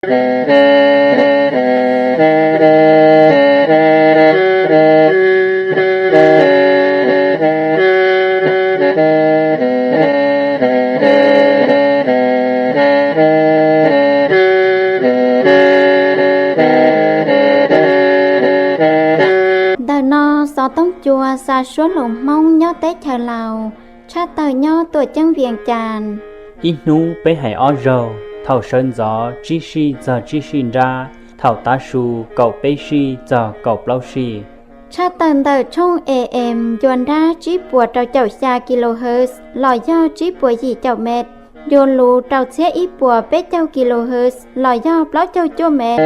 Ntawm no xov tooj cua xa suab hluas Hmoob nyob teb chaws Laus, tshaj tawm nyob Tuam Ceeb Vias Cas. Ib hnub peb hais ob zaug, thaum sawv ntxov tsib sij txog tsib sij nrab, thaum tav su kaum peb sij txog kaum plaub sij. Tshaj tawm ntawm tshooj A M ncua nrab tsib puas rau caum xya kilohertz los yog tsib puas yim caum mev, ncua luv rau txhiab ib puas peb caug kilohertz los yog plaub caug cuaj mev.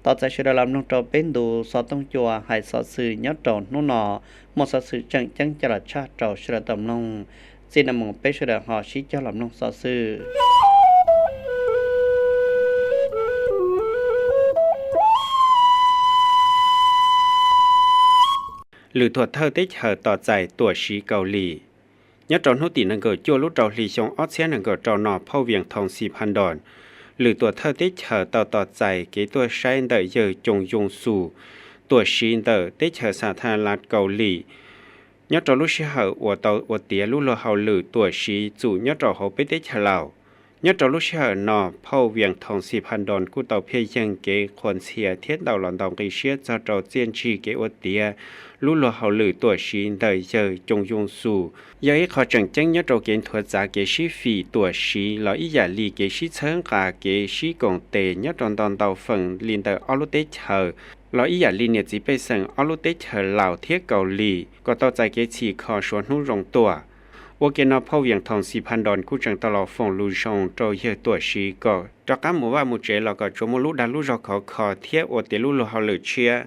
Tos txais sawv daws los mloog rau peb ntu xov tooj cua hais xov xwm nyob rau hnub no, muaj xov xwm tseem ceeb coj los tshaj rau sawv daws tau mloog. Txij no mus peb sawv daws ho sib cog los mloog xov xwm. Lwm thuam thawj teb chaws tos txais tuam siv Kaus Lim. Nyob rau hnub tim nees nkaum cuaj lub rau hli xyoo ob txhiab nees nkaum rau no phauj Vias Thoos Xis Phas Ntos, lwm tuam thawj teb chaws tau tos txais kev tuaj saib ntawm yawg Coos Yoos Xus, tuam siv ntawm teb chaws Xa Tha Las Kaus Lim. Nyob rau lub sij hawm uas tau ua tiav lub luag hauj lwm tuam siv txum nyob rau hauv peb teb chaws Laus. Nyob rau lub sij hawm no phauj Vias Thoos Xis Phas Ntos kuj tau phiaj yeeg kev qhuas ntxhias thiab ntaus los ntaus nqi siab txog rau txiaj ntsig kev ua tiav lub luag hauj lwm tuam siv ntawm yawg Coos Yoos Xus, yog ib qho tseem ceeb nyob rau kev nthuav txav kev sib fim tuam siv los ib yam li kev sib txhawb nqa kev sib koom tes nyob rau ntau ntau feem li ntawm ob lub teb chaws, los ib yam li niam txiv pej xeem ob lub teb chaws Laus thiab Kaus Lim kom tau txais kev txhim kho suav hnub zoo tuaj. Ua ke no phauj Vias Thoos Xis Phas Ntos kuj tseem tau los foom lus zoo rau yawg tuam siv kom rov qab mus vaj mus tsev los kom tsuas muaj lub dag lub zog khov kho thiab ua tiav lub luag hauj lwm tshiab.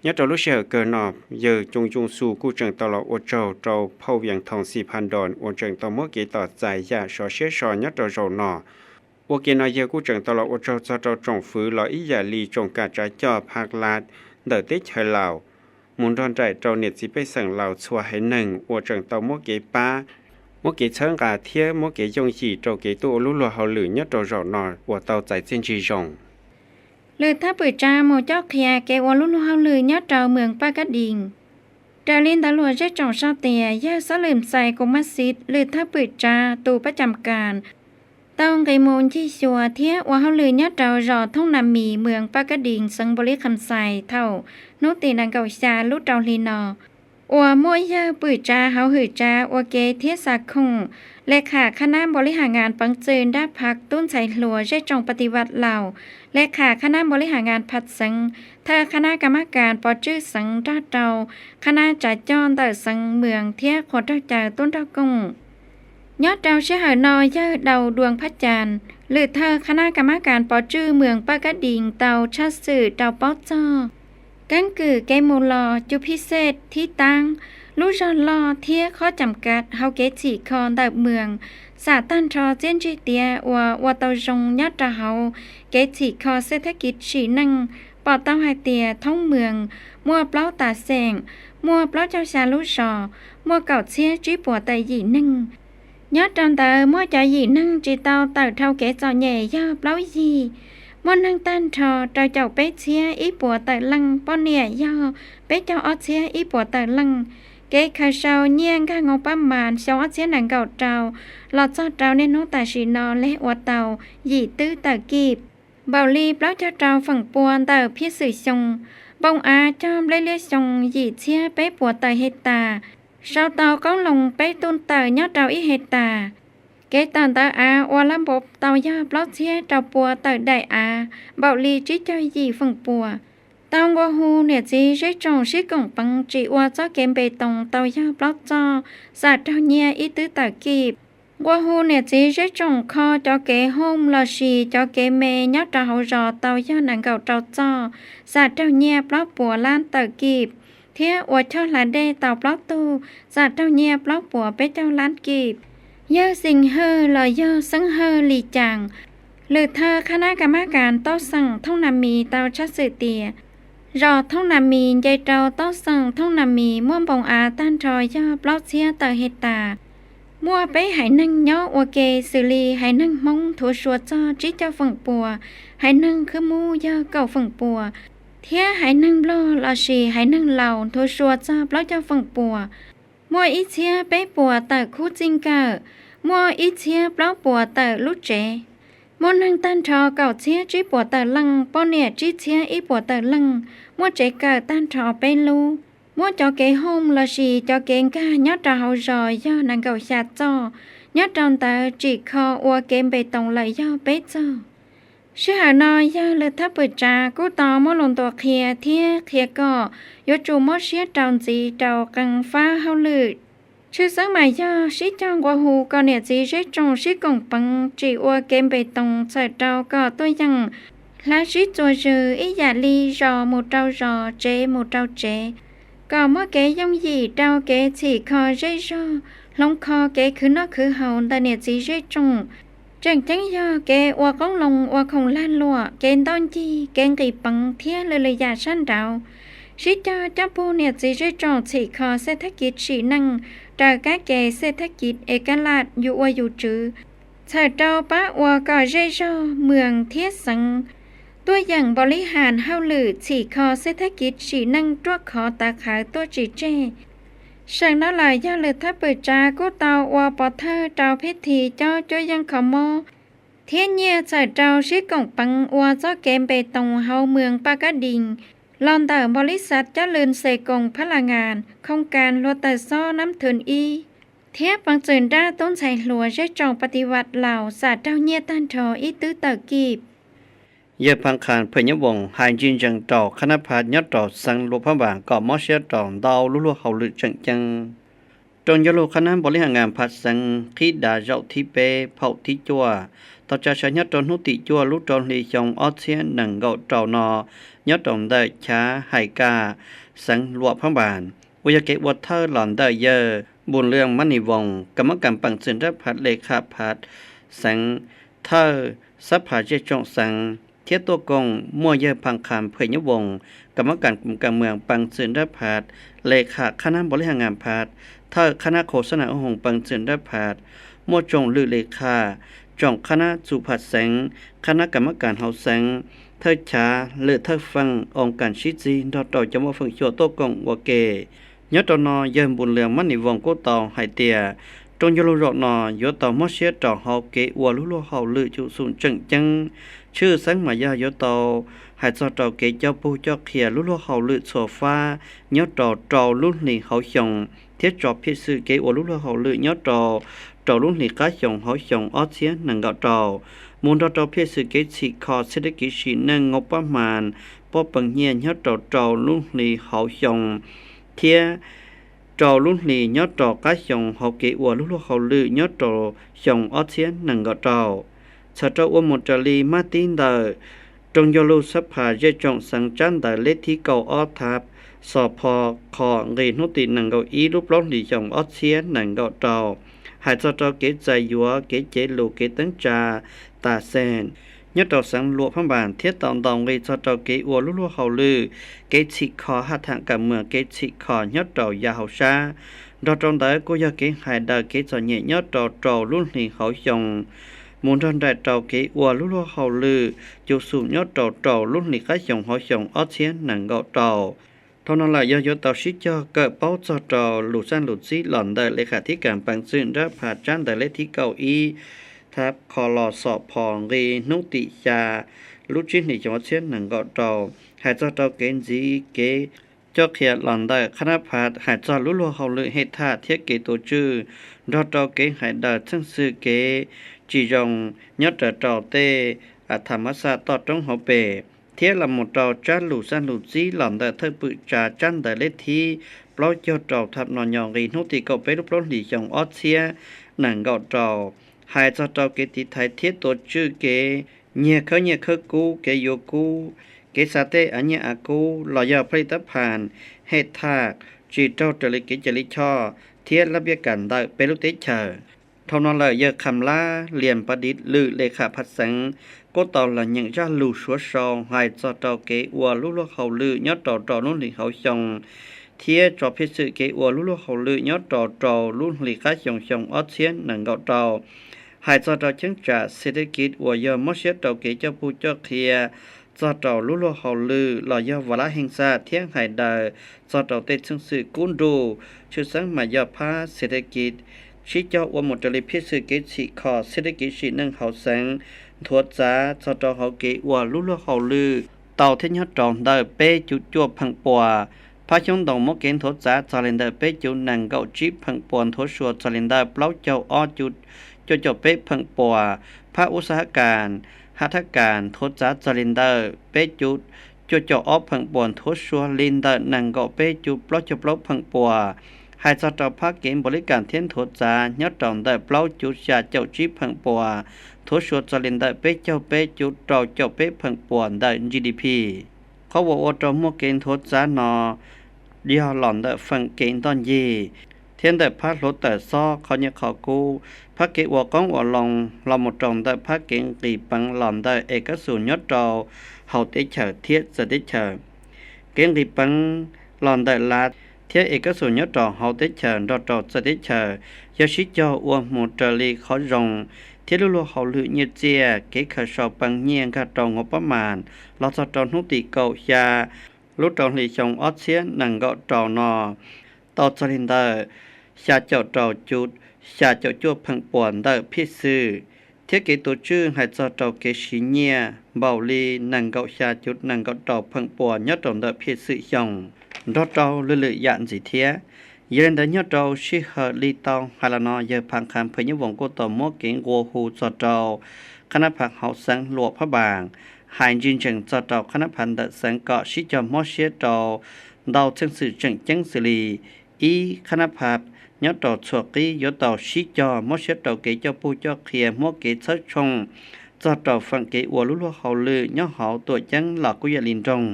Nyob rau lub sij hawm kawg no, yawg Coos Yoos Xus kuj tseem tau los ua tsaug rau phauj Vias Thoos Xis Phas Ntos uas tseem tau muab kev tos txais yam sov siab so nyob rau zaum no. Ua ke no yawg kuj tseem tau los ua tsaug txog rau tsoom fwv los ib yam li tsoom kam tsav coj Pha Las ntawm teb chaws Laus, mus nrog nraim rau niam txiv pej xeem Laus txhua haiv neeg uas tseem tau muab kev pab, muab kev txhawb nqa thiab muab kev yooj yim rau kev tuaj ua lub luag hauj lwm nyob rau zaum no uas tau txais txiaj ntsig zoo. Lwm thawj pwm tsav mus cob qhia kev ua lub luag hauj lwm nyob rau moos Paj Kab Dis. Raws li ntawv luag zej tsoom sau tias yawg Xab Lwm Xais Kus Maj Xis lwm thawj pwm tsav tus pab cam kas tau nqis mus ncig xyuas thiab ua hauj lwm nyob rau zos Thoob Nas Mis moos Paj Kab Dis xeev Npaus Lis Kham Xais thaum hnub tim nees nkaum xya lub rau hli no, uas muaj yawg pwm tsav hauv hwm tsav ua ke thiab xa khoom, le kham khab nab Npaus Lis Has Nkas Peev Txwm Nraj Phaj tub ntxhais hluas zej tsoom Pas Tis Vas Laus, le kham khab nab Npaus Lis Has Nkas Phaj xeev, thawj khab nab kas mab kas pov tswj xeev nrog rau khab nab tsav coj ntawm xeev moos thiab qhuas raug caw tub nraug kooj. Nyob rau sij hawm no yawg Daus Duas Phaj Cas, lwm thawj khab nab kas mab kas pov tswj moos Paj Kab Dis tau tshaj xwm rau paub txog keeb kwm kev mus los cus phij xej thib taab, lub zog loj thiab khob cam kas hauv kev txhim kho ntawm moos, xam tag nrho txiaj ntsig tiav uas ua tau zoo nyob rau hauv kev txhim kho xej thab kiv sim neej, pom tau hais tias thoob moos muaj plaub tas xeem, muaj plaub caug xya lub zos, muaj kaum txhiab tsib puas tawm yim neeg. Nyob rau ntawd muaj cov yim neeg tsis tau tawm dhau kev txom nyem yog plaub yig, muaj neeg tag nrho rau caum peb txhiab ib puas tawm leej, poj niam yog peb caug ob txhiab ib puas tawm leej. Kev khaws sau nyiaj nkag nkaus paj mas xyoo ob txhiab nees nkaum rau los txog rau niaj hnub tam sim no leg ua tau yim twb tawm kij, npaum li plaub caug rau feem pua ntawm phiaj xwm xyoo. Npoo av cog nplej liaj xyoo yim txhiab peb puas tawm hej tas, sau tau qoob loo peb tuj tawm nyob rau ib hej tas. Kev tawm ntawv av ua lab npoo tau yog plaub txhiab rau pua tawm daim av, npaum li tsib caug yim feem pua. Tau nqua hu niam txiv zej tsoom sib koom peev tsim ua txoj kev npe toos tau yog plaub txoj, xam raug nyiaj ib twb tawm kij. Nqua hu niam txiv zej tsoom kho cov kev hooj lossis cov kev me nyob rau hauv zos tau yog nees nkaum rau txoj, xam raug nyiaj plaub puas lab tawm kij, thiab ua choj hla dej tau plaub tug, xam raug nyiaj plaub puas peb caug lab kij. Yawg Xeem Hawj los yog Xeeb Hawj Lis Cas, lwm thawj khab nab kas mab kas toj xeem Thoob Nas Mis tau tshaj xwm tias zos Thoob Nas Mis nce rau toj xeem Thoob Nas Mis muaj npoo av tag nrho yog plaub txhiab tawm hej tas. Muaj peb haiv neeg nyob ua ke xws li haiv neeg Hmoob nthuav sua txog tsib caug feem pua, haiv neeg Khwb Mub yog kaum feem pua, thiab haiv neeg Nplog lossis haiv neeg Laus nthuav sua txog plaub caug feem pua. Muaj ib txhiab peb puas tawm khub txij nkawm, muaj ib txhiab plaub puas tawm lub tsev. Muaj neeg tag nrho kaum txhiab tsib puas tawm leej, poj niam tsib txhiab ib puas tawm leej, muaj tsev kawm tag nrho peb lub. Muab cov kev hooj lossis cov kev nkag nyob rau hauv zos yog nees nkaum xya txoj, nyob rau ntawd tsim kho ua kev npe toos lawm yog peb txoj. Sij hawm no yawg Lwm Thawj Pwm Tsav kuj tau muaj lus ntuas qhia thiab qhia kom yuav tsum mob siab rau ntxiv rau qee fab hauj lwm. Tshwj xeeb mas yog sib cog nqua hu kom niam txiv zej tsoom sib koom peev tsim ua kev npe toos txhawm rau kom tuaj yeem hla sib txuas zws ib yam li zos mus rau zos, tsev mus rau tsev, kom muaj kev yooj yim rau kev txhim kho zej zog, hloov kho kev khwv noj khwv haus ntawm niam txiv zej tsoom. Tseem ceeb yog kev ua qoob loo ua khoom lag luam, kev ntoj ncig, kev nqis peev thiab lwm lwm yam sab nraud. Sib cog coj pug niam txiv zej tsoom txhim kho xej thab kiv sim neej raws kab ke xej thab kiv e kab laj yus ua yus tswv, txhawm rau pab ua kom zej zog, mwm thiab xeev tuaj yeem npaum li has hauj lwm txhim kho xej thab kiv sim neej ruaj khov tawv qhawv tuaj tsis tseg. Seem no lawm yog Lwm Thawj Pwm Tsav kuj tau ua pov thawj rau pheb thi cob cuab yeej kho mob thiab nyiaj txhawm rau sib koom peev ua txoj kev npe toos hauv mwm Paj Kab Dis los ntawm npaum li xav cob lwm xes koos phab las ngas, khooj kas hluav taws xob nab thwm ib thiab peev txwm nrab tub ntxhais hluas zej tsoom pas tiv vam Laus xam raug nyiaj tag nrho ib tub tawm kij. Yawg Phaj Qhas Phwm Nyab Voos hais ntsis ntsees rau qhab nab phav nyob rau xeev Luam Phab Npas kom mob siab rau ntau lub luag hauj lwm tseem ceeb. Rau ncauj lug qhab nab npaum li has ngas phav xeev qhib dav zaum thib peb phaum thib cuaj, tau tsa sawv nyob rau hnub tim cuaj lub rau hli xyoo ob txhiab nees nkaum rau no, nyob rau ntawm chav Hais Kaj, xeev Luam Phab Npas, uas yog kev ua thawj los ntawm yawg Npus Lwm Mab Nis Voos, kam mab kas peev txwm nrab phav le kham phav xeev, thawj xab phas zej tsoom xeev, thiab tuaj koom muaj yawg Phaj Qhas Phwm Nyab Voos, kam mab kas kas mwm peev txwm nrab phav, le kham qhab nab npaum li has ngas phav, thawj qhab nab qhua xab nas u hoos peev txwm nrab phav, muaj tsoom lwm le kham, tsoom qhab nab txum phav xeev, qhab nab kam mab kas hauv xeev, thawj chav lwm thawj feem oo kas sib txig nrog rau cov muaj feem xyuam tuaj koom ua ke. Nyob rau no yawg Npus Lwm Mab Nis Voos kuj tau hais tias, rau ncauj lug zaum no yuav tau mob siab rau hauv kev ua lub luag hauj lwm cum xum tseem ceeb. Tshwj xeeb mas yog yuav tau hais txog rau kev coj pug coj qhia lub luag hauj lwm txhua fab nyob rau rau lub hlis hauv xyoo, thiab tso phiaj xwm kev ua lub luag hauj lwm nyob rau rau lub hlis qab xyoo hauv xyoo ob txhiab nees nkaum rau, mus nrog rau phiaj xwm kev txhim kho xej thab kiv sim neej nkaus pab mas pob peev nyiaj nyob rau rau lub hlis hauv xyoo, thiab rau lub hlis nyob rau qab xyoo hauv kev ua lub luag hauj lwm nyob rau xyoo ob txhiab nees nkaum rau. Txhawm rau ua mus raws li mab tib ntawm rau ncauj lug xab phas zej tsoom xeev tsab ntawv leb thib kaum ob thab xo pho kho nqi hnub tim nees nkaum ib lub plaub hlis xyoo ob txhiab nees nkaum rau, hais txog rau kev txais yuav, kev cev lus, kev teeb tsa tas xees nyob rau xeev Luam Phab Npas, thiab tau ntaus nqi txog rau kev ua lub luag hauj lwm, kev txhim kho haj tham kam mwm kev txhim kho nyob rau yav hauv sab. Nrog rau ntawd kuj yog kev hais daws kev txom nyem nyob rau rau lub hlis hauv xyoo, mus nrog nraim rau kev ua lub luag hauj lwm cum xum nyob rau rau lub hlis qab xyoo hauv xyoo ob txhiab nees nkaum rau. Dhau no lawm yog yuav tau sib cog kawm paub txog rau lus xaj lus txib los ntawm le kham thib kas peev txwm nrab phav tsab ntawv leb thib kaum ib thab kho los xo pho nqi hnub tim xya lub tsib hlis xyoo ob txhiab nees nkaum rau, hais txog rau kev ntxiv kev coj qhia los ntawm qhab nab phav hais txog lub luag hauj lwm hem thaj thiab kev tua tswj, nrog rau kev hais daws txheej xwm kev tsis zoo nyob raws rau tej tham mab xaj toj roob hauv pes, thiab los mus rau tsab lus xaj lus txib los ntawm thawj pwm tsav tsab ntawv leb thib plaub caug rau thab no nyo nqi hnub tim kaum peb lub plaub hlis xyoo ob txhiab nees nkaum rau, hais txog rau kev tiv thaiv thiab tua tswj kev nyiag khawb nyiaj khawb kub, kev yuav kub, kev xa tej av nyiaj av kub los yog pha li tab phas hem thaj tsis raug raws li kev cai li choj thiab lab npiaj kas ntawm peb lub teb chaws. Dhau no lawm yawg Kham Lab Lias Pas Dis lwm le kham phav xeev kuj tau los nyeem zaj lus suav sau hais txog rau kev ua lub luag hauj lwm nyob rau rau lub hlis hauv xyoo, thiab tso phiaj xwm kev ua lub luag hauj lwm nyob rau rau lub hlis qab xyoo xyoo ob txhiab nees nkaum rau. Hais txog rau cheeb tsam xes thej kiv uas yog mob siab rau kev coj pug coj qhia txog rau lub luag hauj lwm los yog vas lab heej xa thiab hais daws txog rau tej txheej xwm kub nruj, tshwj xeeb mas yog phab xes thej kiv sib cog ua mus raws li phiaj xwm kev txhim kho xes thej kiv sim neej hauv xeev nthuav txav txog rau hauv kev ua lub luag hauj lwm tau thiab nyob rau ntawm peb cuv cuaj pheem puas. Phab xyoob ntoo muab kev nthuav txav txog li ntawm peb cuv nees nkaum tsib pheem puas nthuav sua txog li ntawm plaub caug ob cuv cuaj caum peb pheem puas. Phab ub xab hab kas, hab thab kas nthuav txav txog li ntawm peb cuv cuaj caum ob pheem puas nthuav sua li ntawm nees nkaum peb cuv plaub caug plaub pheem puas. Hais txog rau phab kev npaum li kas thiab nthuav txav nyob rau ntawm plaub cuv xya caum tsib pheem puas nthuav sua txog li ntawm peb caug peb cuv rau caum peb pheem puas ntawm GDP. Qhov uas ua rau muaj kev nthuav txav no yog los ntawm feem kev ntoj ncig thiab ntawm phab hluav taws xob qhov nyiaj qhov kub, phab kev ua qoob ua loo los mus rau ntawm phab kev nqis peev los ntawm es kab xus nyob rau hauv teb chaws thiab txawv teb chaws. Kev nqis peev los ntawm lav thiab es kab xus nyob rau hauv teb chaws nrog rau txawv teb chaws yog sib cog ua mus raws li qhov zoo thiab lub luag hauj lwm nyiaj txiaj kev khaws sau peev nyiaj nkag rau nqua pab mas los txog rau hnub tim kaum xya lub rau hli xyoo ob txhiab nees nkaum rau no tau txog li ntawm xya caum rau cuv xya caum cuaj pheem puas ntawm phiaj xwm, thiab kev tus tswj hais txog rau kev siv nyiaj npaum li nees nkaum xya cuv nees nkaum rau pheem puas nyob rau ntawm phiaj xwm xyoo, nrog rau lwm lwm yam ntxiv thiab. Yog li ntawd nyob rau sij hawm li tau hais los no yawg Phav Qha Phaj Nyob Voos kuj tau muab kev nqua hu txog rau qhab nab phav hauv xeev Luam Phab Npas, hais ntsis ntsees txog rau qhab nab phav ntawm xeev kom sib cog mob siab rau ntau txheej xwm tseem ceeb xws li ib, qhab nab phav nyob rau txhua qib yuav tau sib cog mob siab rau kev coj pug coj qhia muab kev txhawb tshooj txog rau feem kev ua lub luag hauj lwm nyob hauv tuam ceeb los kuj yog li nroog,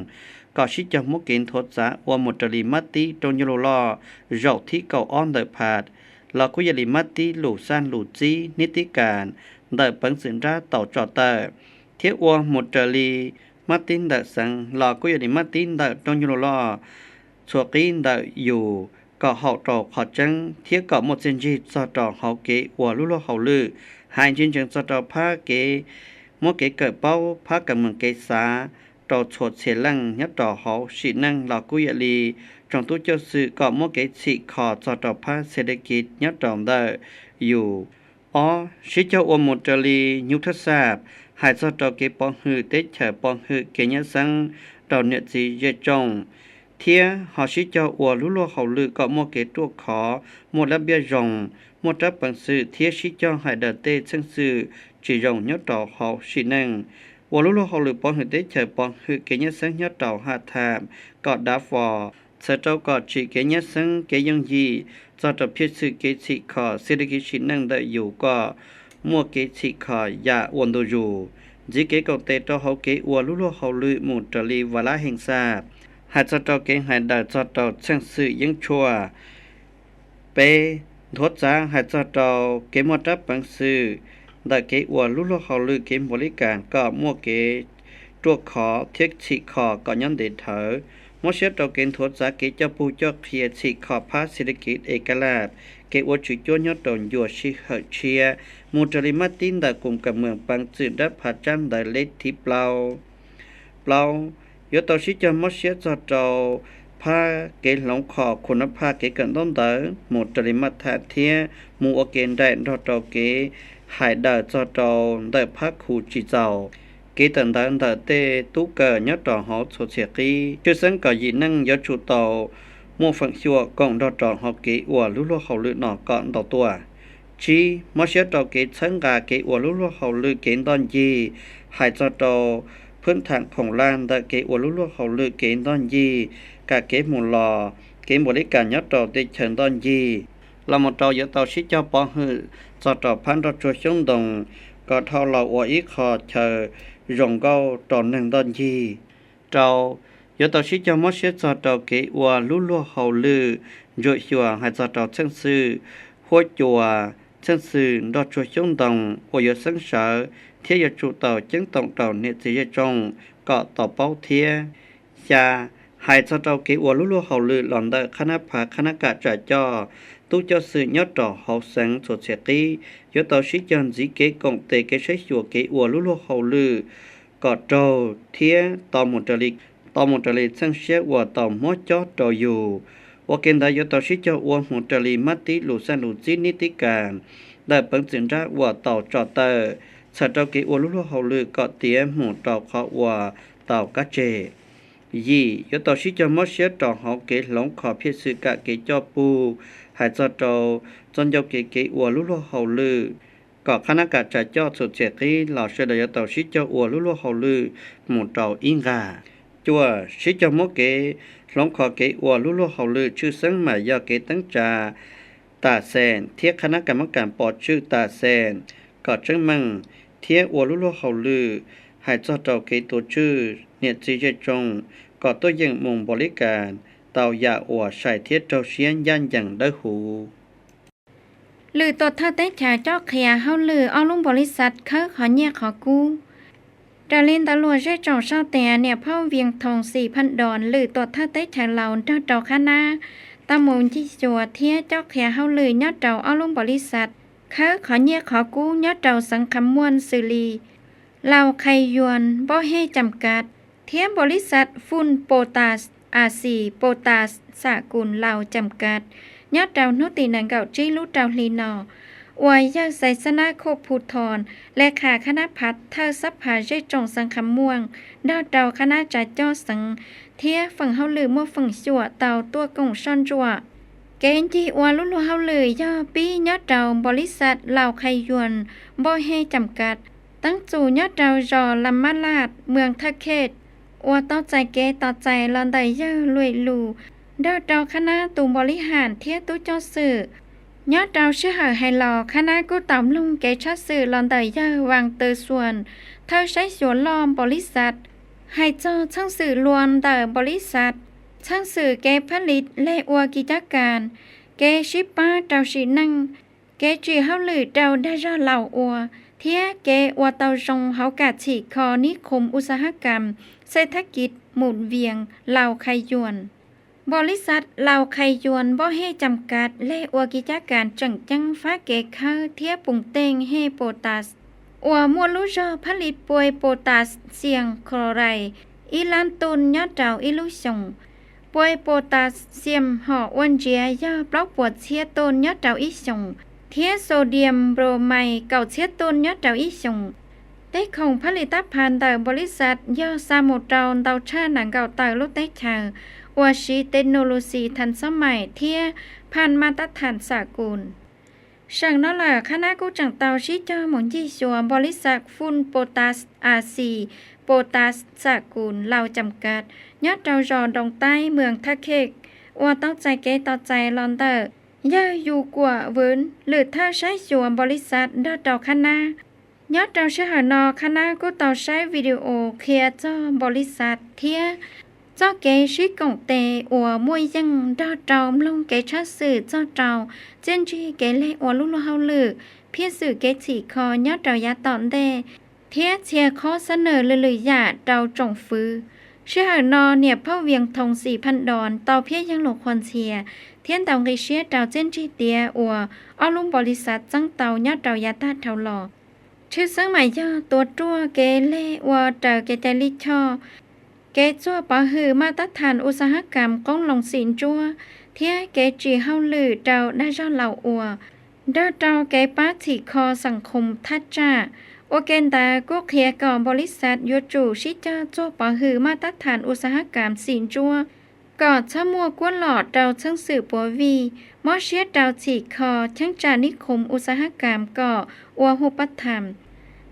kom sib cog muab kev nthuav txav ua mus raws li mab tib rau nyuag lus loj zaum thib kaum ob ntawm phav los kuj yog li mab tib lus xaj lus txib hnib tib kas ntawm peev xwm nrab tau tso tawm, thiab ua mus raws li mab tib ntawm xeev los kuj yog li mab tib ntawm rau nyuag lus loj txhua qib ntawm yus kom haum rau qhov tseeb thiab kom muaj txiaj ntsig txog rau hauv kev ua lub luag hauj lwm. Hais ntsis ntsees txog rau phab kev muab kev kawm paub phab kev meem kev xav rau txhua txhia leej nyob rau hauv sim neej los kuj yog li tsoom tub coj xwm kom muab kev txhim kho txog rau phab xes thej kiv nyob rau ntawm yus. Ob, sib cog ua mus raws li nyuj thab xaj, hais txog rau kev pov hwm teb chaws pov hwm kev nyab xeeb rau niam txiv zej tsoom, thiab ho sib cog ua lub luag hauj lwm kom muaj kev ruaj khov, muaj lab npiaj zoo, muaj rab peev xwm thiab sib cog hais daws tej txheej xwm tsis zoo nyob rau hauv sim neej. Ua lub luag hauj lwm pov hwm teb chaws pov hwm kev nyab xeeb nyob rau ha tham kom dav fo, txhawm rau kom tsim kev nyab xeeb kev yooj yim txog rau phiaj xwm kev txhim kho xes thej kiv sim neej ntawm yus kom muaj kev txhim kho yam ua ntu zus, ntxiv kev koom tes rau hauv kev ua lub luag hauj lwm mus raws li vas lab heej xaj. Hais txog rau kev hais daws txog rau txheej xwm yeeb tshuaj. Peb, nthuav txav hais txog rau kev muaj rab peev xwm ntawm kev ua lub luag hauj lwm kev npaum li kas kom muaj kev ruaj khov thiab txhim kho kom nyob ntev dhawv. Mob siab rau kev nthuav txav kev coj pug coj qhia txhim kho phab xes thej kiv es kaj laj, kev ua tswv cuab nyob rau ncua sij hawm tshiab mus raws li mab tib ntawm koom kam meem peev xwm nrab phav tsab ntawv lej thib plaub. Plaub, yuav tau sib cog mob siab txog rau phab kev hloov kho khu nab phaj kev kawm ntaub ntawv mus raws li maj tham thiab mus ua ke nraim nrog rau kev hais daws txog rau ntawm phab khu tsis txaus, kev tawm ntawv ntawm tej tub kawm nyob rau hauv txhua txhia qib. Tshwj xeeb kom yim neej yuav tsum tau muaj feem xyuam koom nrog rau hauv kev ua lub luag hauj lwm no kom ntau tuaj. Tsib, mob siab rau kev txhawb nqa kev ua lub luag hauj lwm kev ntoj ncig, hais txog rau phwb tham khoom laj ntawm kev ua lub luag hauj lwm kev ntoj ncig, kam kev mus los, kev npaum li kas nyob rau teb chaws ntoj ncig, los mus rau yuav tau sib cog pov hwm txog rau phab nroj tsuag xyoob ntoo kom dhau los ua ib qho chaw zoo nkauj rau neeg ntoj ncig. Rau, yuav tau sib cog mob siab txog rau kev ua lub luag hauj lwm ntsuam xyuas hais txog rau txheej xwm huab cua, txheej xwm nroj tsuag xyoob ntoo uas yuav xeeb sawv thiab yuav tsum tau ceeb toom rau niam txiv zej tsoom kom tau paub thiab. Xya, Hais txog rau kev ua lub luag hauj lwm los ntawm qhab nab phav qhab nab kam tsam coj tub coj xwm nyob rau hauv xeev txhuam txhiam qib yuav tau sib cog ntxiv kev koom tes kev saib xyuas kev ua lub luag hauj lwm kom raug thiab tau mus raws li txheej siab uas tau muab cob rau yus. Ua ke ntawd yuav tau sib cog ua mus raws li mab tib lus xaj lus txib nib tib kas ntawm peev txwm nrab uas tau tso tawm txhawm rau kev ua lub luag hauj lwm kom tiav mus rau qhov uas tau kab tseg. Yim, yuav tau sib cog mob siab rau hauv kev hloov kho phiaj xwm kam kev coj pug hais txog rau txoj ncauj kev kev ua lub luag hauj lwm kom qhab nab kam tsam coj txhuam txhiam qib los sawv daws yuav tau sib cog ua lub luag hauj lwm mus rau ib nqag. Cuaj, sib cog muab kev hloov kho kev ua lub luag hauj lwm tshwj xeeb mas yog kev teeb tsa tas xees thiab qhab nab kam mab kam pov tswj tas xees kom tseeb meej thiab ua lub luag hauj lwm hais txog rau kev tuav tswj niam txiv zej tsoom kom tuaj yeem mus npaum li cas tau yam uas sai thiab raug siab ncaj ncees dawb huv. Lwm tuam thawj teb chaws cob qhia hauj lwm ob lub npaum li xav khawb qhov nyiaj qhov kub. Raws li ntawd luag zej tsoom sau tias niam phauj Vias Thoos Xis Phaj Doos lwm tuam thawj teb chaws Laus nrog rau qhab nab tau mus ncig xyuas thiab cob qhia hauj lwm nyob rau ob lub npaum li xav khawb qhov nyiaj qhov kub nyob rau xeev Kham Muaj xws li Laus Khais Yuas Npauj Hej Cam Kav thiab npaum li xav Fun Pos Tas As Xis Pos Tas Xam Kus Laus Cam Kav nyob rau hnub tim nees nkaum tsib lub rau hli no, uas yawg Xais Xab Nab Khoj Phu Thos le khas khab nab phav thawj xab phav zej tsoom xeev Kham Muaj nrog rau qhab nab tsa cob xeev thiab feem hauj lwm muaj feem xyuam tau tuaj koom soj ntsuam. Kev ncig ua lub luag hauj lwm yog pib nyob rau npaum li xav Laus Khais Yuas Npauj Hej Cam Kav teeb txum nyob rau zos Las Mab Laj, moos Thaj Khej, uas tau txais kev tos txais los ntawm yawg Luis Lus nrog rau qhab nab tus npaum li ham thiab tub coj xwm. Nyob rau sij hawm hais los qhab nab kuj tau mloog kev tshaj xwm los ntawm yawg Vas Taw Xuas, thawj saib xyuas loj npaum li xav, hais txog txheej xwm luas ntawm npaum li xav, txheej xwm kev phab li, leg ua kiv cab kas, kev sib pab rau sim neej, kev tsim hauj lwm rau dag zog Laus ua, thiab kev ua tau zoo hauv kam txhim kho nib khoos u xa hab kam xej thab kiv mus Vias Laus Khais Yuas. Npaum li xav Laus Khais Yuas Npauj Hej Cam Kav leg ua kiv cab kas tseem ceeb fab kev khawb thiab pum teej hej pos tas uas muaj lub zog phab li pua pos tas xias kho rais ib lab tuj nyob rau ib lub xyoos. Pua pos tas xias hom ua ntsiav yog plaub puas txhiab tuj nyob rau ib xyoos, thiab xo dias npro mais kaum txhiab tuj nyob rau ib xyoos. Tej khoom phab li tab pha ntawm npaum li xav yog xa mus rau ntau tshaj nees nkaum tawm lub teb chaws uas siv technology than xob mais thiab phaj maj tab tham xam kus. Seem no lawm qhab nab kuj tseem tau sib cog mus ncig xyuas npaum li xav Fun Pos Tas As Xis Pos Tas Xam Kus Laus Cam Kav nyob rau zos Nroos Taib, moos Thaj Khej, uas tau txais kev tos txais los ntawm yawg Yus Kuam Vwv lwm thawj saib xyuas npaum li xav nrog rau qhab nab. Nyob rau sij hawm no qhab nab kuj tau saib video qhia txog npaum li xav thiab txoj kev sib koom tes uas muaj yeej nrog rau mloog kev tshaj xwm txog rau txiaj ntsig kev leg ua lub luag hauj lwm, phiaj xwm kev txhim kho nyob rau yav tom ntej, thiab txhia qhov xab nawm lwm lwm yam rau tsoom fwv. Sij hawm no niam phauj Vias Thoos Xis Phaj Doos tau phiab yeeg lus qhuas ntxhias thiab ntaus nqi siab rau txiaj ntsig tiav uas ob lub npaum li xav txeeb tau nyob rau yav tag dhau los. Tshwj xeeb mas yog tuav ruaj kev leg ua raws kev cai lij choj, kev txuag pov hwm maj tab tham u xa hab kam qoob loo xim ntsuab, thiab kev tsim hauj lwm rau dag zog Laus ua, nrog rau kev pab txhim kho xeem khoos thaj tsam. Ua ke ntawd kuj qhia kom npaum li xav yuav tsum sib cog txuag pov hwm maj tab tham u xa hab kam xim ntsuab, kom txhob muaj kuab lom rau txheej xwm puav vij, mob siab rau txhim kho cheeb tsam nib khoos u xa hab kam kom ua hu pab tham,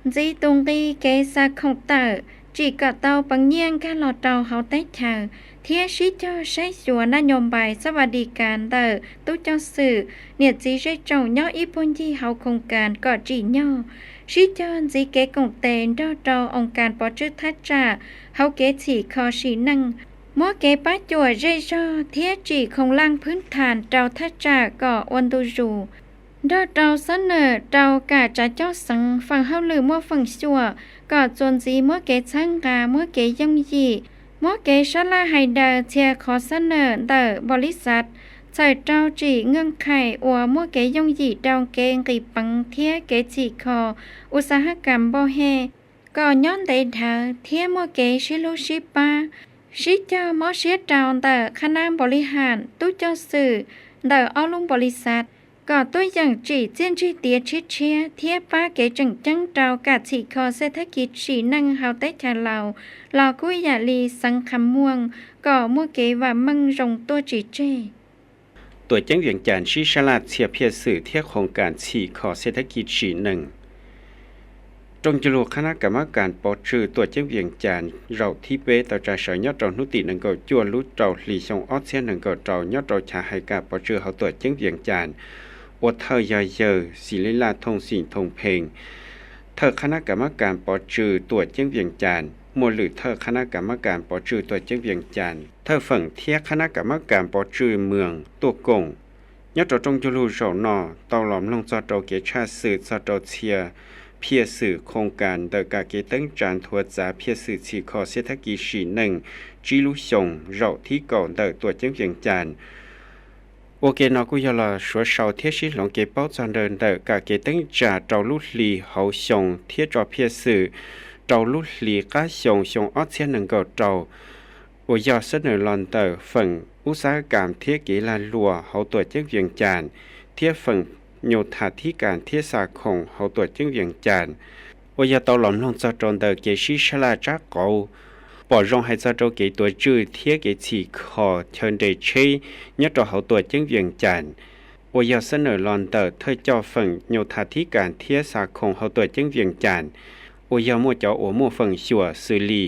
ntxiv tus nqi kev xa khoom tawm, tsim kom tau peev nyiaj nkag los rau hauv teb chaws, thiab sib cog saib xyuas naj nyo npais xab vas dis kas ntawm tub coj xwm, niam txiv zej tsoom nyob ib puag ncig hauv khoos kas kom tsim nyog, sib cog ntxiv kev koom tes nrog rau oo kas pov tswj thaj tsam hauv kev txhim kho sim neej, muab kev pab cuam zej zog thiab tsim khoos laj phwb tham rau thaj tsam kom ua ntu zus, nrog rau xab nawm rau kam tsav coj xeev feem hauj lwm muaj feem xyuam kom txuas ntxiv muab kev txhawb nqa muab kev yooj yim, Muab kev sab laj hais daws txhia qhov xab nawm ntawm npaum li xav txhawm rau tsim nkawj qhais uas muaj kev yooj yim rau kev nqis peev thiab kev txhim kho uv xav haj kam npau he kom nyob ntev dhawv thiab muaj kev sib hlub sib pab, sib cog mob siab rau ntawm qhab nab npaum li ham tub coj xwm ntawm ob lub npaum li xav kom tuaj yeem tsim txiaj ntsig tiav tshiab tshiab thiab pab kev tseem ceeb rau kam txhim kho xej thab kis tsim neej hauv teb chaws Laus los kuj yam li xeev Kham Muam kom muaj kev vam meej zoo tuaj tsis tseg. Tuam ceeb Vias Cas sib sab laj txhia phiaj xwm thiab qhoo kas txhim kho xej thab kis tsim neej. Rooj cug lug qhab nab kas mab kas pov tswj tuam ceeb Vias Cas zaum thib peb tau tsa sawv nyob rau hnub tim nees nkaum cuaj lub rau hli xyoo ob txhiab nees nkaum rau nyob rau chav hais kas pov tswj hauv tuam ceeb Vias Cas, ua thawj yog yawg Xis Lib Laj Thooj Xim Thooj Pheej, thawj qhab nab kas mab kas pov tswj tuam ceeb Vias Cas, muaj lwm thawj qhab nab kas mab kas pov tswj tuam ceeb Vias Cas, thawj feem thiab qhab nab kas mab kas pov tswj moos tuaj koom. Nyob rau rooj cug lug zaum no tau los mloog txog rau kev tshaj xwm txog rau txhia phiaj xwm qhoo kas ntawm kam kev teeb tsa nthuav txav phiaj xwm txhim kho xej thab kis tsim neej tsib lub xyoo zaum thib kaum ntawm tuam ceeb Vias Cas. Ua ke no kuj yog los suav sau thiab sib hloov kev paub txog nraws ntawm kam kev teeb tsa rau lub hli hauv xyoo thiab tso phiaj xwm rau lub hli qab xyoo xyoo ob txhiab nees nkaum rau, uas yog xab nawm los ntawm feem ub xab kas thiab kev lag luam hauv tuam ceeb Vias Cas thiab feem nyum tham thib kas thiab xa khoom hauv tuam ceeb Vias Cas, uas yog tau los mloog txog rau ntawm kev sib sab laj tsab qauv, pom zoo hais txog rau kev tuav tswj thiab kev txhim kho chaw nres tsheb nyob rau hauv tuam ceeb Vias Cas, uas yog xab nawm los ntawm thawj coj feem nyum tham thib kas thiab xa khoom hauv tuam ceeb Vias Cas, uas yog muaj cov uas muaj feem xyuam xws li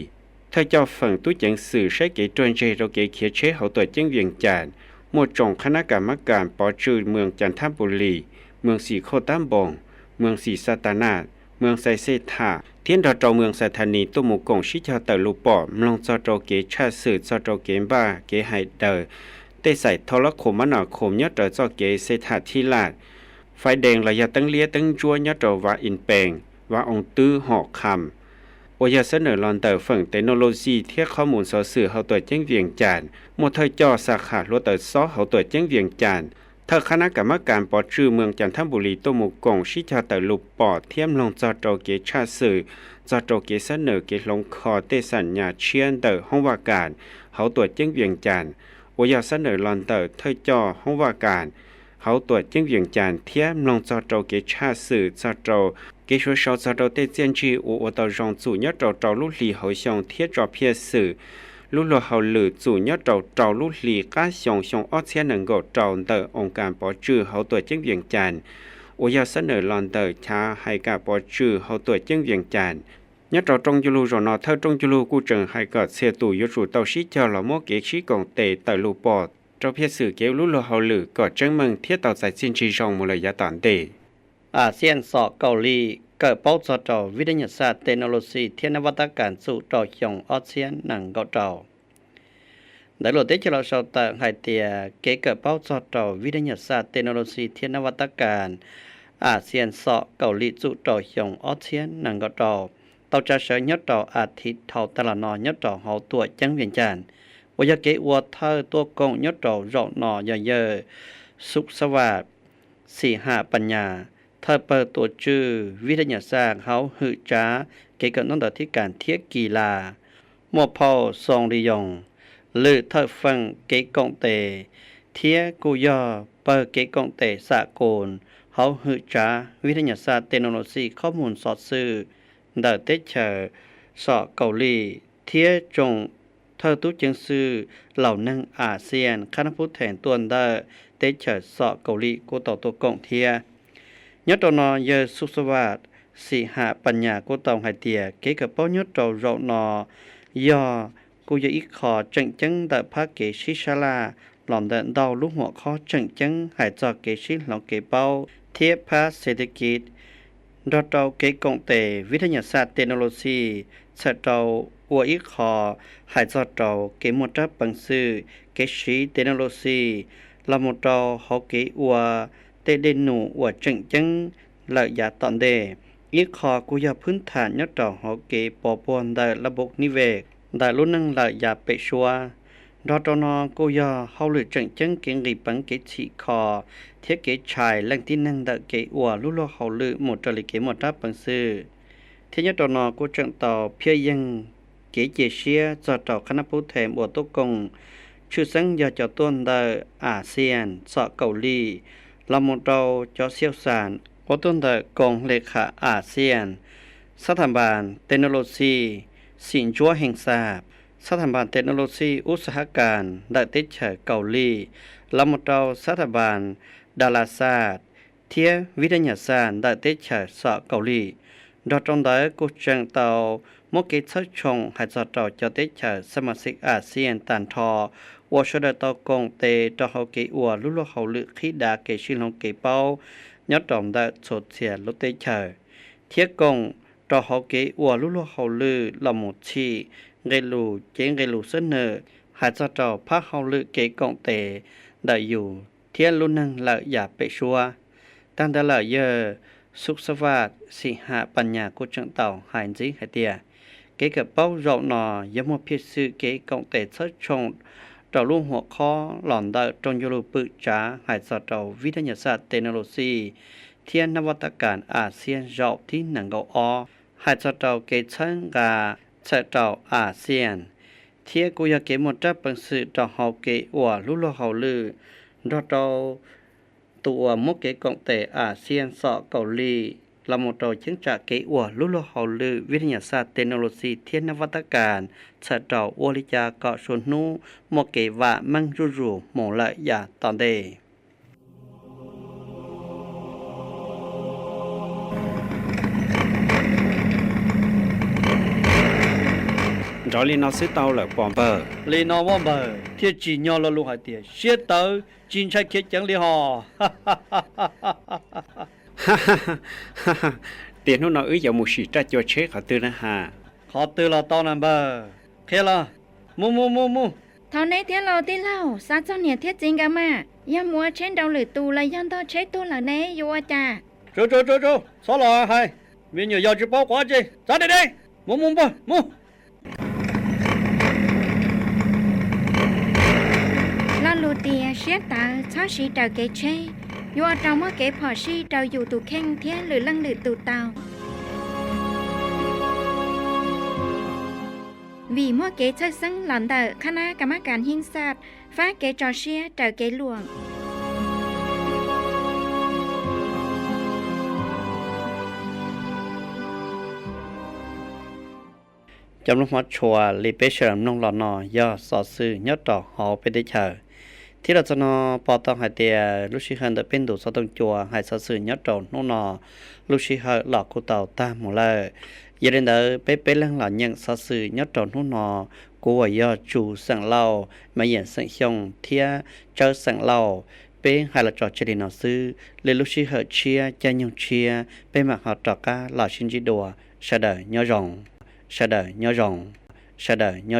thawj coj feem tub ceev xwm saib kev ruaj ntseg rau kev khiav tsheb hauv tuam ceeb Vias Cas, muaj tsoom qhab nab kas mab kas pov tswj moos Cas Thab Npus Lis, moos Xim Khauj Tab Npoos, moos Xim Xa Tas Nas, moos Xais Xej Tham thiab nrog rau moos Xais Thas Nis tuaj mus koom sib cog tawm lus pom mloog txog rau kev tshaj xwm txog rau kev npaj kev hais daws tej xaim thau lab khoom mab nas khoom nyob rau txoj kev Xej Tham Thib Laj, fais dees los yog teeb liab teeb ntsuab nyob rau Vav Ib Pees, Vav Oos Twb, Hom Kham, uas yog xab nawm los ntawm feem technology thiab qhob mus xov xwm hauv tuam ceeb Vias Cas, muaj thawj coj xa kham hluav taws xob hauv tuam ceeb Vias Cas, thawj qhab nab kas mab kas pov tswj moos Cas Thab Npus Lis tuaj mus koom sib cog tawm lus pom thiab mloog txog rau kev tshaj xwm, txog rau kev xab nawm kev hloov kho tej xam nyas tshiab ntawm hoob vaj kas hauv tuam ceeb Vias Cas, uas yog xab nawm los ntawm thawj coj hoob vaj kas hauv tuam ceeb Vias Cas thiab mloog txog rau kev tshaj xwm txog rau kev suav sau txog rau tej txiaj ntsig uas ua tau zoo txum nyob rau rau lub hli hauv xyoo thiab tso phiaj xwm lub luag hauj lwm txum nyob rau rau lub hli qab xyoo xyoo ob txhiab nees nkaum rau ntawm oos kas pov tswj hauv tuam ceeb Vias Cas, uas yog xab nawm los ntawm chav hais kas pov tswj hauv tuam ceeb Vias Cas. Nyob rau rooj cug lug zaum no thawj rooj cug lug kuj tseem hais kom txhia tus yuav tsum tau sib cog los muab kev sib koom tes tawm lus pom rau phiaj xwm kev ua lub luag hauj lwm kom tseeb meej thiab tau txais txiaj ntsig zoo mus lawm yav tom ntej. Asean xom Kaus Lim kawm paub txog rau vib dab nyas xaj technology thiab nab vaj tab kas txum rau xyoo ob txhiab nees nkaum rau. Ntawv luam teb chaws Laus sau tawm hais tias kev kawm paub txog rau vib dab nyas xaj technology thiab nab vaj tab kas Asean xom Kaus Lim txum rau xyoo ob txhiab nees nkaum rau tau tsa sawv nyob rau as thiv dhau tag los no nyob rau hauv tuam ceeb Vias Cas, uas yog kev ua thawj tuaj koom nyob rau zaum no yog yawg Xub Xab Vam Xim Ham Pas Nyas, thawj pawg tuav tswj vib dab nyas xaj hauv hwm tsav kev kawm ntaub ntawv thib kas thiab kis las, muaj phauj Xoo Li Yoos, lwm thawj feem kev koom tes, thiab kuj yog pawg kev koom tes xam koos hauv hwm tsav vib dab nyas xaj technology qhob mus xov xwm ntawm teb chaws xom Kaus Lim thiab tsoom thawj tub ceev xwm laus neeg Asean qhab nab phub theem tuaj ntawm teb chaws xom Kaus Lim kuj tau tuaj koom thiab. Nyob rau no yawg Xub Xab Vam Xim Ham Pas Nyas kuj tau hais tias kev kawm paub nyob rau zaum no yog kuj yog ib qho tseem ceeb ntawm phab kev sib sab laj los ntawm ntau lub huam qhob tseem ceeb hais txog kev sib hloov kev paub thiab phab xes tes kiv nrog rau kev koom tes vib dab nyas xaj technology, txhawm rau ua ib qho hais txog rau kev muaj rab peev xwm kev siv technology los mus rau hauv kev ua tej dej num uas tseem ceeb lawm yav tom ntej. Ib qho kuj yog phwb tham nyob rau hauv kev pov puag ntawm lab npub niv vej ntawm lub neej lawm yav pem suab. Nrog rau no kuj yog hauj lwm tseem ceeb kev nqis peev kev txhim kho thiab kev tshais leej tib neeg ntawm kev ua lub luag hauj lwm mus raws li kev muaj rab peev xwm. Thiab nyob rau no kuj tseem tau phiaj yeeg kev cia siab txog rau qhab nab pub them uas tuaj koom tshwj xeeb yog cov tuaj ntawm ASEAN, txom kaum lim, los mus rau cov xiaus xas uas tuaj ntawm koos hle kham ASEAN, xab thas npas technology, xim ntsuab hees xas, xab thas npas technology ub xa hab kas ntawm teb chaws kaum lim, los mus rau xab thas npas das las xas thiab vib thab nyas xas ntawm teb chaws txom kaum lim. Nrog rau ntawd kuj tseem tau muab kev txhawb tshoom hais txog rau cov teb chaws xab mas xim ASEAN tag nrho uas sawv daws tau koom tes rau hauv kev ua lub luag hauj lwm qhib dav kev sib hloov kev paub nyob rau ntawm txhua txhia lub teb chaws, thiab koom rau hauv kev ua lub luag hauj lwm los mus txhim nqe lus cev nqe lus xab nwm hais txog rau phab hauj lwm kev koom tes ntawm yus thiab lub neej lawm yav pem suab. Tag ntawd lawm yawg Xukxavaj Xim Ham Pas Nyas kuj tseem tau hais ntxiv hais tias kev kawm paub zaum no yog muaj phiaj xwm kev koom tes txhawb tshoom rau lub huam khob los ntawm rooj ncauj lus pwm tsav hais txog rau vib thab nyas xas technology thiab nab vaj tab kas ASEAN zaum thib nees nkaum ob hais txog rau kev txhawb nqa txhawm rau ASEAN, thiab kuj yog kev muaj rab peev xwm rau hauv kev ua lub luag hauj lwm nrog rau tus uas muab kev koom tes ASEAN txom kaum lim los mus rau cheeb tsam kev ua lub luag hauj lwm vib thab nyas xas technology thiab nab vaj tab kas txhawm rau ua li cas kom suav hnub muaj kev vam meej zuj zus mus lawm yav tom ntej. Nrov li no xwb tau lawm pom npawg. Li no vaj npawg thiaj tsim nyog lo lus hais tias siab tawv tsis ntshai khiav ceev li hos. Tias hnub no wb yuav mus sim raj cua tsheb qhov twg na has? Qhov twg los tau na npawg, qhia los. Mus mus mus mus. Thov neb thiab lauj tij laug, xav txog niam thiab txiv nkawd mas, yog mus ua tsheb nrau lwm tus los yog ntog tsheb tuag lawm ne yuav ua cas? Tsuv tsuv tsuv tsuv, txhob los hais, me nyuam yaus tsis paub qhov tsi, txav deb deb, mus mus npawg mus. Lo lus tias siab tawv txhob siv raws kev tsheb, yuav ua rau muaj kev phom sij rau yus tus kheej thiab lwm leej lwm tus tau. Vim muaj kev txhawj xeeb los ntawm qhab nab kas mab kas hib xaj fab kev tso siab raws kev luam. Cov mloog hmov tshua li peb sawv daws mloog los no yog xov xwm nyob rau hauv peb teb chaws. Thiab los txog no pom tau hais tias lub sij hawm ntawm peb ntu xov tooj cua hais xov xwm nyob rau hnub no lub sij hawm los kuj tau tag mus lawm. Yog li ntawd peb peb leeg los nyeem xov xwm nyob rau hnub no, kuv uas yog Tsu xeem Lauj, Maiv Yam xeem Xyooj thiab Tsawb xeem Lauj, peb hais los tso tseg li no xwb. Lwm lub sij hawm tshiab caij nyoog tshiab peb mam ho rov qab los sib ntsib dua. Sawv daws nyob zoo, sawv daws nyob zoo, sawv daws nyob